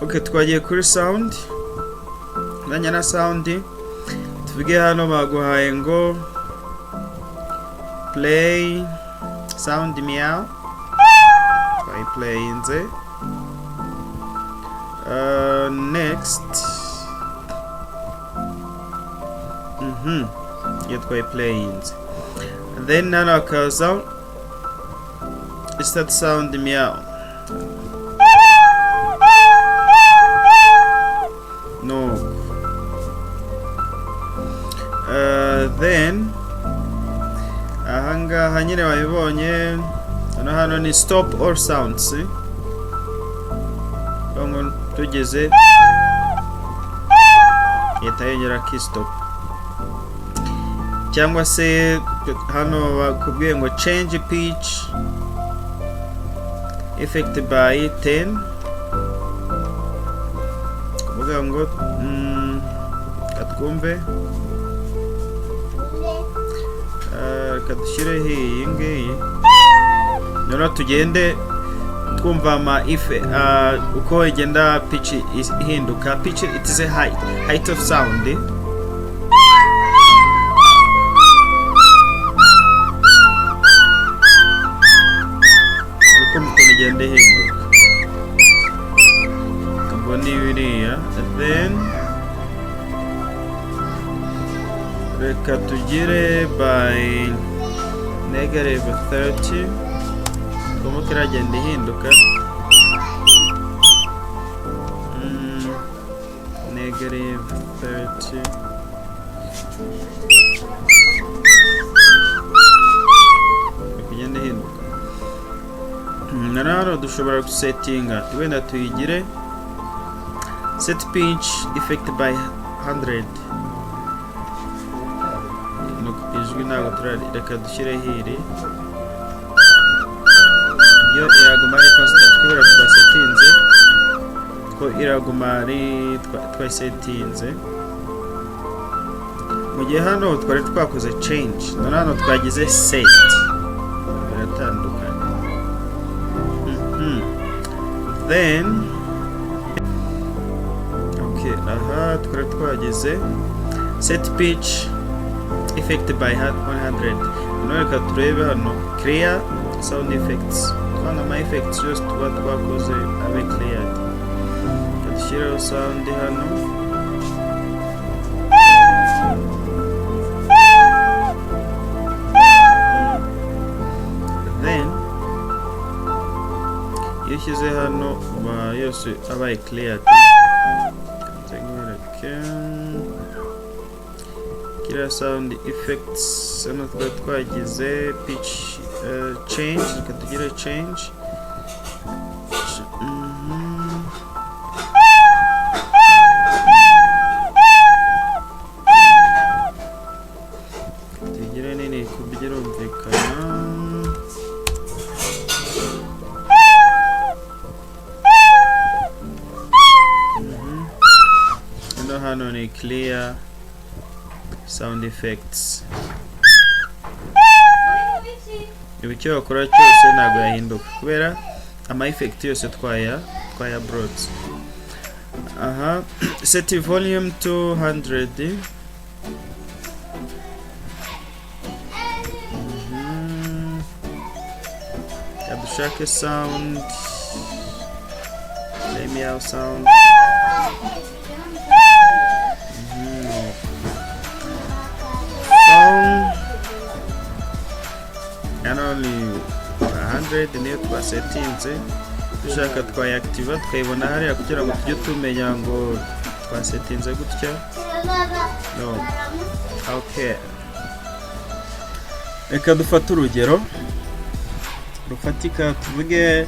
Okay, twagiye kuri sound. Mwanya na sound, tuvuge hano baguhaye ngo play sound meow, twayiplayinze. Next, iyo twayiplayinze, then hano hakaza start sound meow. No, then ahangaha nyine wabibonye hano ni stop all sounds. Ngo tugeze ihita yongera ki stop, cyangwa se hano bakubwiye ngo change pitch effect by 10, kuvuga ngo katwumve, reka dushyireho iyi ngiyi, noneho tugende twumva ama ife uko igenda pitch ihinduka. Pitch, it is a height of sound. Uri kumva ukuntu igenda ihinduka? Ubwo ni biriya. Then reka tugire by negative 30, twumva ko iragenda ihinduka. Negative 30. Iri kugenda ihinduka. Na hano dushobora gusetinga, wenda tuyigire set pitch effect by 100. Nuko ijwi ntabwo turari, reka dushyireho iri, yo iraguma ari constant kubera twasetinze ko iraguma ari twasetinze, mu gihe hano twari twakoze change, none hano twagize set, biratandukanye. Then okay, aha twari twageze set pitch effect by 100. None reka turebe hano clear sound effects, twanga ama effects yose tuba twakoze abe cleared. Reka dushyireho sound hano. Then iyo ushyize hano uba yose abaye cleared. Nze nkwereke kiriya sound effects. Hano twari twagize pitch change, reka tugire change. Tugire nini ku buryo irumvikana. Hano ni clear sound effects. Ibi icyo wakora cyose ntabwo yahinduka kubera ama effect yose twaya brought. Aha set volume 200. Reka dushake sound, play meow sound. Song hano ni 100, niyo twasetinze. Dushaka twayakitiva tukayibona hariya kugira ngo tujye tumenya ngo twasetinze gutya. No, okay, reka dufate urugero rufatika, tuvuge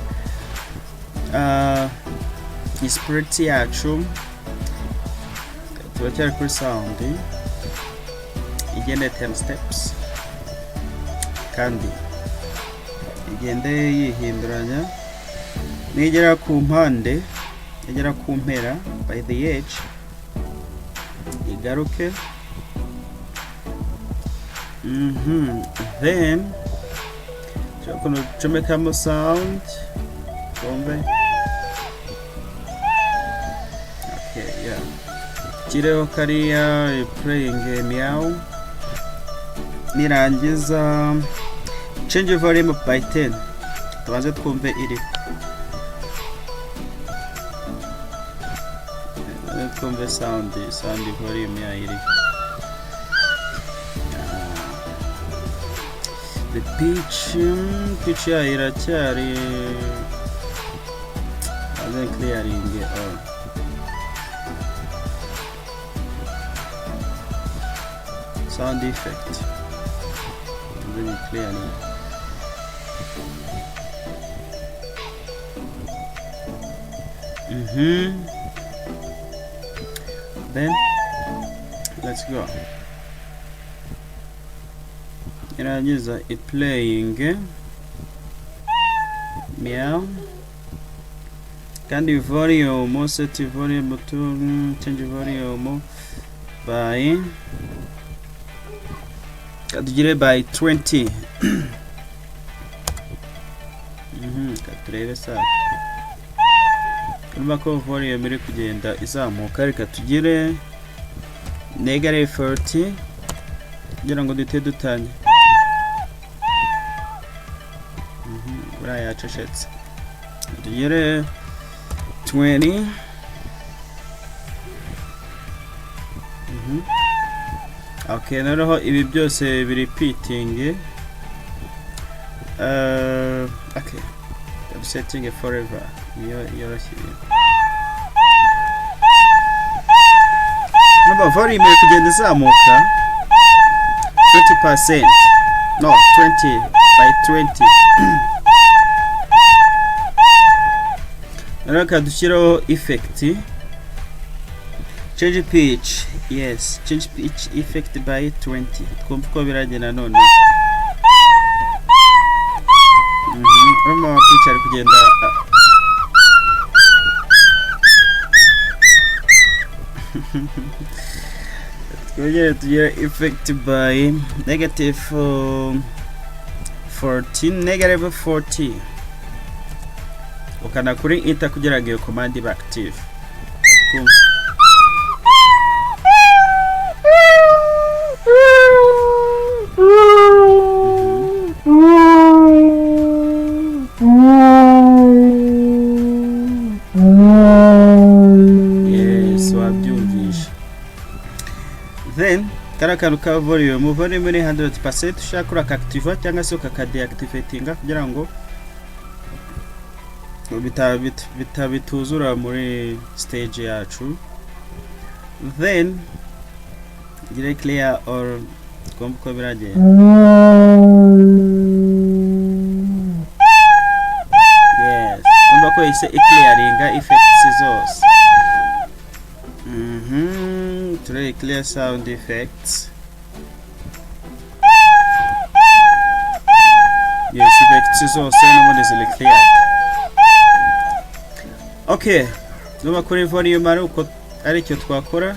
sprite yacu, turacyari kuri sound, igende 10 steps kandi igende yihinduranya. Nigera ku mpande, igera ku mpera, by the edge, igaruke. Then ukuntu ducomekamo sound, twumve. Dushyireho kariya playing meow. Nirangiza, change volume by 10, tubanze twumve iri, tubanze twumve sound volume yayo iri. The pitch yayo iracyari. Banze clearing all sound effect, then clearing. Then let's go. Irangiza playing meow, kandi volume, set volume to change volume by, tugire by 20. Turebe saa, urumva ko volume iri kugenda izamuka. Reka tugire negative 40 kugira ngo duhite dutangira. Buriya yacecetse. Tugere 20. Okay, noneho ibi byose biri repeating. Okay, I'm setting it forever, niyo yoroshye ibintu. Numva volume iri kugenda izamuka 20%, no, 20 by 20. Noneho reka dushyiraho effect, change pitch. Yes, change pitch effect by 20, twumve uko biragenda. None urumva pitch ari kugenda. Twongere tugire effect by negative 14, negative 40. Ukanda kuri enter kugira ngo iyo command ibe active. Twumve. Yes, wabyumvishe. Then kariya kantu ka volume ni 100%. Ushaka urakaactiva cyangwa se ukakadeactivatinga kugira ngo bituzura muri stage yacu. Then gire clear all, twumve uko biragenda. Yes, urumva ko ise iclearinga effects zose. Turebe clear sound effects. Yes, effects zose n'ubundi ziri cleared. Okay, nuba kuri volume ari uko aricyo twakora.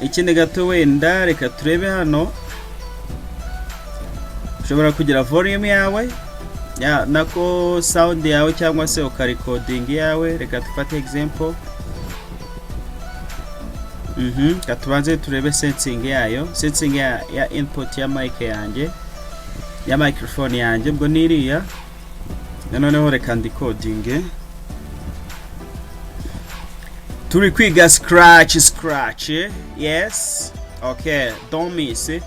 Ikindi gato wenda, reka turebe hano. Ushobora kugira volume yawe ya nako sound yawe, cyangwa se ukarecording yawe. Reka dufate example. Reka tubanze turebe setting yayo, setting ya input ya mic yanjye, ya microphone yanjye. Ubwo niriya. Noneho reka ndecording. Turi kwiga scratch, scratch. Yes, okay, don't miss it.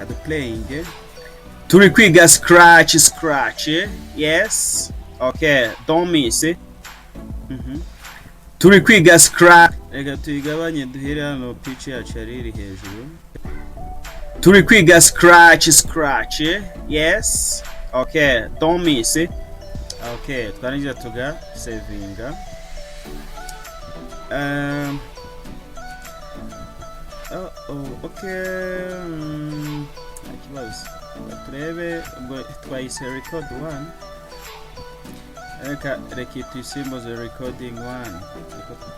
Ado playing. Turi kwiga scratch, scratch. Yes, okay, don't miss it. Turi kwiga scratch. Reka tuyigabanye, duhere hano pitch yacu yari iri hejuru. Turi kwiga scratch, scratch. Yes, okay, don't miss it. Okay, twarangiza tuga savinga. Oh, okay, nta kibazo. Reka turebe, ubwo twayise record one. Reka tuyisimbuze recording one.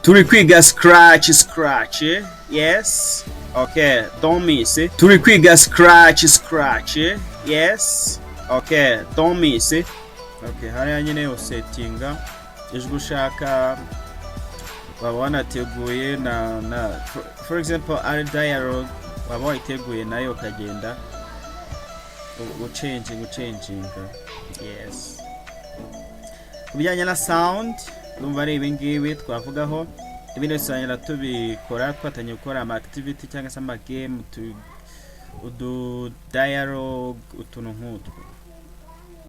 Turi kwiga scratch, scratch. Yes, okay, don't miss it. Turi kwiga scratch, scratch. Yes, okay, don't miss it. Okay, hariya nyine usettinga ijwi ushaka. Waba wanateguye na for example ari dialogue, waba wayiteguye nayo, ukagenda uchanginga. Yes, ku bijyanye na sound, ndumva ari ibi ngibi twavugaho. Ibindi tuzagenda tubikora twatangiye gukora ama activity cyangwa se ama game, udu dialogue, utuntu nk'utwo.